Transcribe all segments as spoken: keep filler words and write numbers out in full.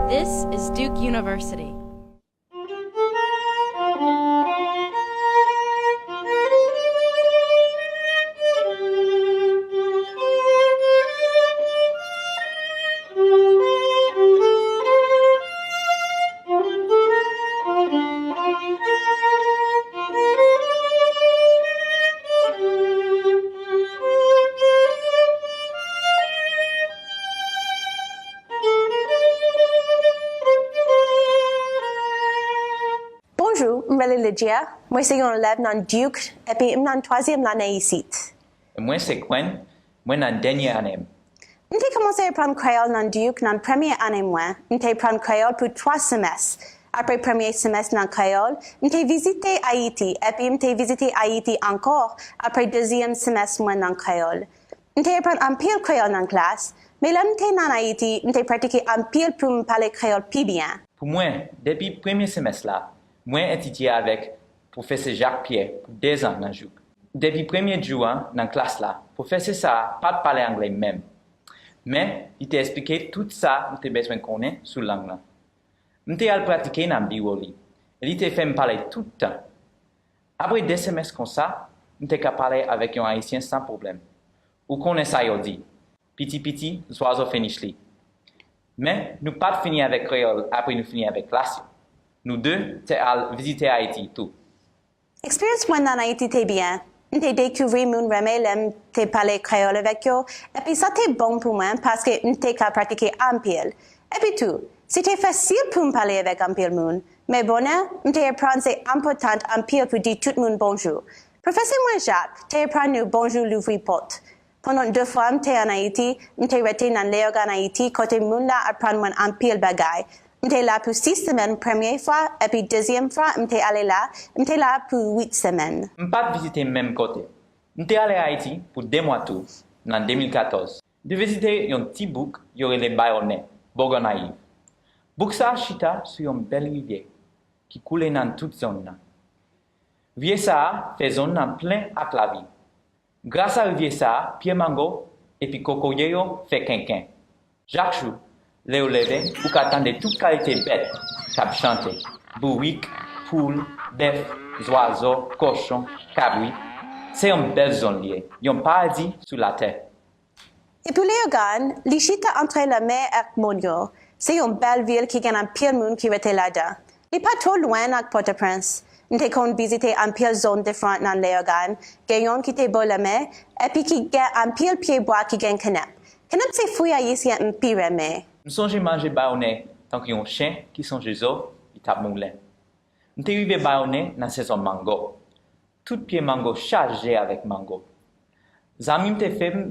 This is Duke University. Bonjou, m rele Lydia. Mwen se yon elèv nan Duke, epi m nan twazyèm lane isit. Mwen se Quen, mwen nan dènye ane m. M te kòmanse aprann kreyòl nan Duke nan premye ane mwen. M te aprann kreyòl pou twa semès. Apre premye semès nan kreyòl, m te vizite Ayiti, epi m te vizite Ayiti ankò apre dezyèm semès mwen nan kreyòl. M te aprann anpil kreyòl nan klas, men lè m te nan Ayiti, m te pratike anpil pou m pale kreyòl pi byen. Pou mwen, depi premye semès la, mwen etidye avèk Pwofesè Jacques Pierre pou dezan nan Duke. Depi premye jou an nan klas la, pwofesè sa a pa t pale anglè menm. Men, li te esplike tout sa m te bezwen konnen sou lang lan. M te al pratike nan biwo li, e li te fè m pale tout tan. Apre de semès konsa, m te ka pale avèk yon Ayisyen san pwoblèm. Ou konnen sa yo di, piti piti, zwazo fè nich li. Men, nou pa t fini avèk kreyòl apre nou fini avèk klas yo. Nou de te al vizite Ayiti tou. Eksperyans mwen nan Ayiti te byen. M te dekouvri moun renmen lè m te pale kreyòl avèk yo, epi sa te bon pou mwen paske m te ka pratike anpil. Epi tou, se te fasil pou m pale avèk anpil moun, men bonè, m te aprann se enpòtan anpil pou di tout moun bonjou. Pwofesè mwen Jacques te aprann nou bonjou louvri pòt. Pandan de fwa m te ann Ayiti, m te rete nan Leyogàn Ayiti, kote moun la aprann mwen anpil bagay. M te la pou sis semèn premye fwa, epi dezyèm fwa m te ale la, m te la pou uit semèn. M pa t vizite menm kote. M te ale Ayiti pou de mwa tou, nan de mil katòz. M te vizite yon ti bouk yo rele Bayonè, Bògònayiv. Bouk sa a chita sou yon bèl rivyè ki koule nan tout zòn nan. Rivyè sa a fè zòn nan plen ak lavi. Gras a rivyè sa a, pye mango epi kokoye yo fè kenken. Chak jou, lè yo leve, ou ka tande tout kalite bèt k ap chante, bourik, poul, bèf, zwazo, kochon, kabrit. Se yon bèl zòn li ye, yon paradi sou latè. E pou Leyogàn, li chita antre lanmè ak mòn yo. Se yon bèl vil ki gen anpil moun ki rete ladan. Li pa twò lwen ak Pòtoprens. M te konn vizite anpil zòn diferan nan Leyogàn, gen youn ki te bò lanmè, epi ki gen anpil pye bwa ki gen kanèp. Kanèp se fwi ayisyen m pi renmen. M sonje manje Bayonè tankou yon chen ki sonje zo li t ap moulen. M te rive Bayonè nan sezon mango. Tout pye mango chaje avèk mango. Zanmi m te fè m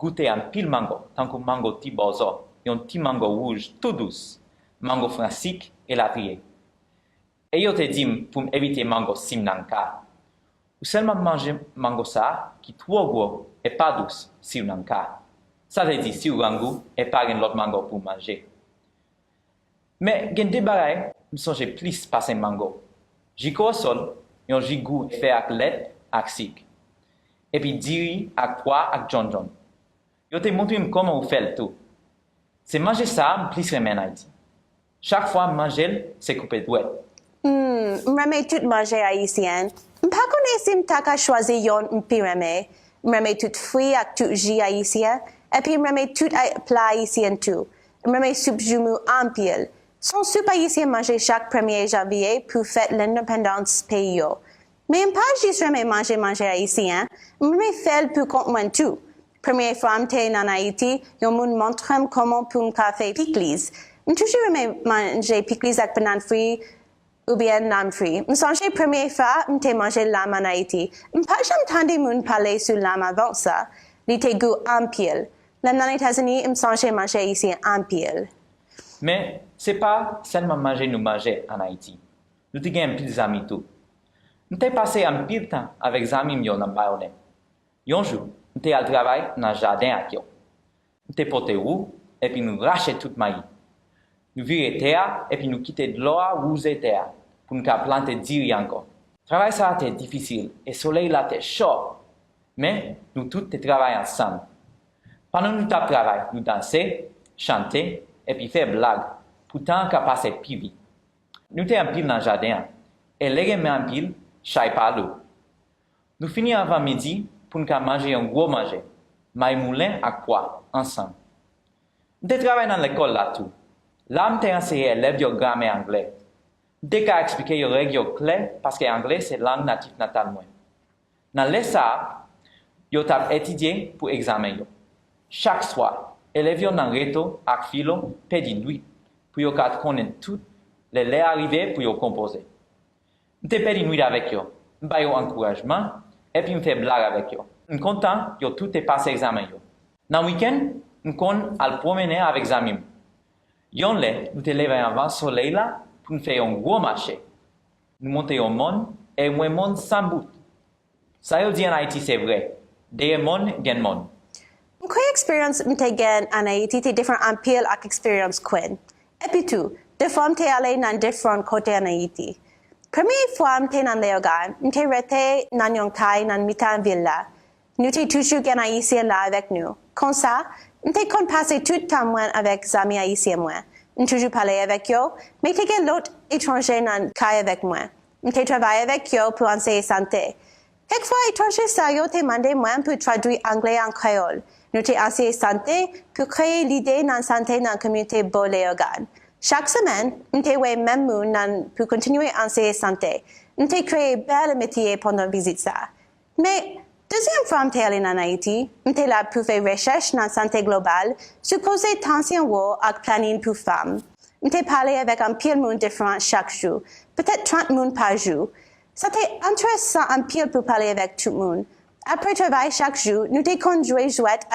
goute anpil mango, tankou mango ti bòzò, yon ti mango wouj tou dous, mango fransik, elatriye. E yo te di m pou m evite mango simnanka. Ou sèlman manje mango sa a ki twò gwo e pa dous simnanka. Sa vle di si w grangou e pa gen lòt mango pou w manje. Men gen de bagay m sonje plis pase mango. Ji kowosòl, yon ji gou fè ak lèt ak sik. Epi diri ak pwa ak jonnjonn. Yo te montre m kòman ou fè l tou. Se manje sa a m plis renmen ann Ayiti. Chak fwa m manje l, se koupe dwèt. Hmm, m renmen tout manje ayisyen. M pa konnen si m ta ka chwazi youn m pi renmen. M renmen tout fwi ak tout ji ayisyen, epi m renmen tout ay- pla ayisyen tou. M renmen soup joumou anpil. Se yon soup ayisyen manje chak premye janvye pou fèt lendepandans peyi yo. Men m pa jis renmen manje manje ayisyen, m renmen fè l pou kont mwen tou. Premye fwa m te nan Ayiti, yon moun montre m kòman pou m ka fè pikliz. M toujou renmen manje pikliz ak bannann fri oubyen nanm fri. M sonje premye fwa m te manje lam ann Ayiti. M pa janm tande moun pale sou lam avan sa. Li te gou anpil. Lè m nan Etazini, m sonje manje ayisyen anpil. Men, se pa sèlman manje nou manje ann Ayiti. Nou te gen anpil zanmi tou. M te pase anpil tan avèk zanmi m yo nan Bayonè. Yon jou, m te al travay nan jaden ak yo. M te pote wou, epi nou rache tout mayi. Nou vire tè a, epi nou kite dlo a wouze tè a, pou n ka plante diri ankò. Travay sa a te difisil, e solèy la te cho. Men, nou tout te travay ansanm. Pandan nou t ap travay, nou danse, chante, epi fè blag. pou tan an ka pase pi vit. Nou te anpil nan jaden an, e lè gen men anpil, chay pa lou. Nou fini anvan midi pou n ka manje yon gwo manje, may moulen ak pwa, ansanm. M te travay nan lekòl la tou. La m te anseye elèv yo gramè anglè. M te ka eksplike yo règ yo klè paske anglè se lang natif natal mwen. Nan lè sa a, yo t ap etidye pou egzamen yo. Chak swa, elèv yo nan reto ak filo pèdi nwit pou yo ka konnen tout lè lè a rive pou yo konpoze. M te pèdi nwit avèk yo, m ba yo ankourajman, epi m fè blag avèk yo. M kontan yo tout te pase egzamen yo. Nan wikenn, m konn al pwomennen avèk zanmi m. Yon lè, nou te leve anvan solèy la pou n fè yon gwo mache. Nou monte yon mòn, e yon mòn san bout. Sa yo di ann Ayiti se vre, dèyè mòn gen mòn. M kwè eksperyans m te gen ann Ayiti te diferan anpil ak eksperyans Quinn. Epi tou, de fwa m te ale nan diferan kote ann Ayiti. Premye fwa m te nan Leyogàn, m te rete nan yon kay nan mitan vil la. Nou te toujou gen Ayisyen la avèk nou. Konsa, m te konn pase tout tan mwen avèk zanmi Ayisyen mwen. M toujou pale avèk yo, men te gen lòt etranje nan kay avèk mwen. M te travay avèk yo pou anseye sante. Kèk fwa etranje sa yo te mande mwen pou tradui anglè an kreyòl. Nou te anseye sante pou kreye lide nan sante nan kominote bò Leyogàn. Chak semèn, m te wè menm moun nan pou kontinye anseye sante. M te kreye bèl amitye pandan vizit sa. Men, dezyèm fwa m te ale nan Ayiti, m te la pou fè rechèch nan sante global sou koze tansyon wo ak planin pou fanm. M te pale avèk anpil moun diferan chak jou, petèt trant moun pa jou. Sa te enteresan anpil pou pale avèk tout moun. Apre travay chak jou, nou te konn jwe jwèt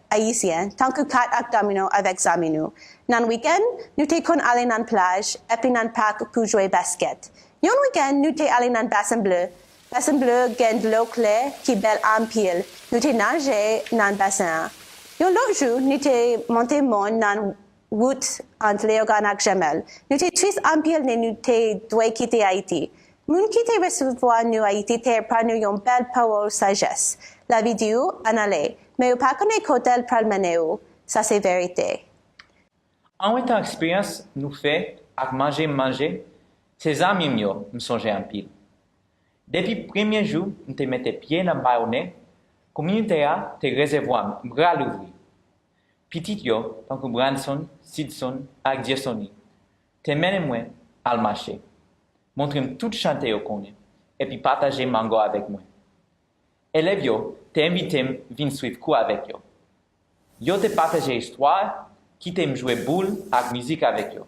ayisyen, tankou kat ak domino avèk zanmi nou. Nan wikenn, nou te konn ale nan plaj epi nan pak pou jwe baskèt. Yon wikenn, nou te ale nan Basen Ble. Basen Ble gen dlo klè ki bèl anpil. Nou te naje nan basen an. Yon lòt jou, nou te monte mòn nan wout ant Leyogàn ak Jemèl. Nou te tris anpil lè nou te dwe kite Ayiti. Moun ki te resevwa nou Ayiti te aprann nou yon bèl pawòl sajès. Lavi di w, ann ale, men ou pa konnen kote l pral mennen ou. Sa se verite. An wetan eksperyans nou fè ak manje m manje, se zanmi m yo m sonje anpil. Depi premye jou m te mete pye nan Bayonè, kominote a te resevwa m bra louvri. Pitit yo, tankou Branson, Sidson, ak Dieussony, te mennen mwen al mache, montre m tout chante yo konnen, epi pataje mango avèk mwen. Elèv yo te envite m vin swiv kou avèk yo. Yo te pataje istwa, kite m jwe boul ak mizik avèk yo,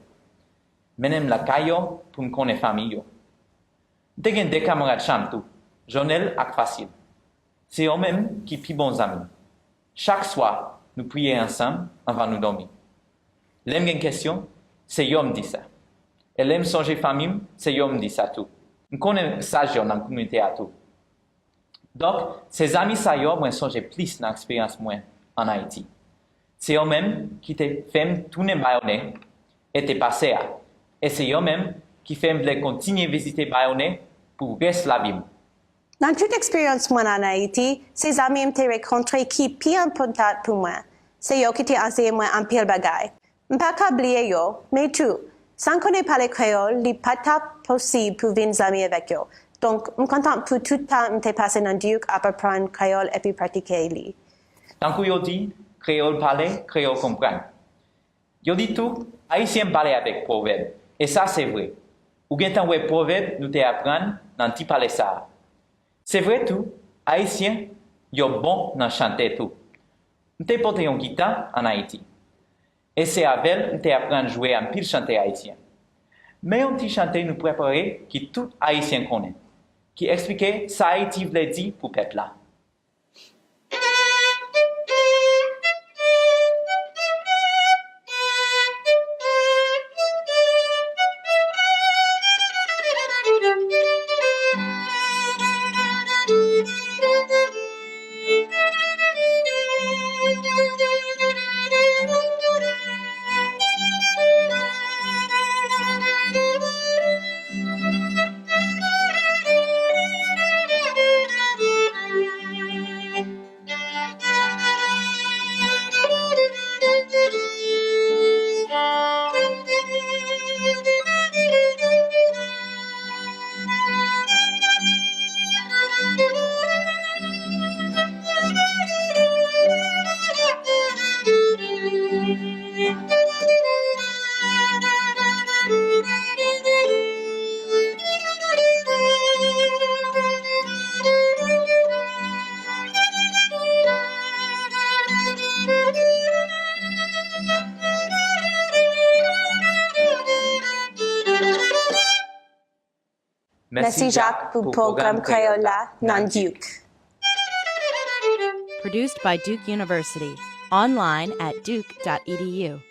mennen m lakay yo pou m konnen fanmi yo. M te gen de kamarad chanm tou, Jonel ak Fasil. Se yo menm ki pi bon zanmi m. Chak swa, nou priye ansanm anvan nou dòmi. Lè m gen kesyon, se yo m di sa. E lè m sonje fanmi m, se yo m di sa tou. M konnen saj yo nan kominote a tou. Donk, se zanmi sa yo mwen sonje plis nan eksperyans mwen ann Ayiti. Se yo menm ki te fè m tounen Bayonè ete pase a, e se yo menm ki fè m vle kontinye vizite Bayonè pou rès lavi m. Nan tout eksperyans mwen ann Ayiti, se zanmi m te rankontre ki pi enpòtan pou mwen. Se yo ki te anseye mwen anpil bagay. M pa ka bliye yo, men tou, san konnen pale kreyòl, li pa t ap posib pou vin zanmi avèk yo. Donk, m kontan pou tout tan m te pase nan Duke ap aprann kreyòl epi pratike li. Tankou yo di, kreyòl pale, kreyòl konprann. Yo di tou, Ayisyen pale avèk pwovèb, e sa se vre. Ou gentan wè pwovèb nou te aprann nan ti pale sa a. Se vre tou, Ayisyen yo bon nan chante tou. M te pote yon gita ann Ayiti. E se avè l m te aprann jwe anpil chante ayisyen. Men yon ti chante nou prepare ki tout Ayisyen konnen, ki eksplike sa Ayiti vle di pou pèp la. Mèsi Jak pou pwogram kreyòl la nan Duke. Produced by Duke University. Online at duke dot e d u.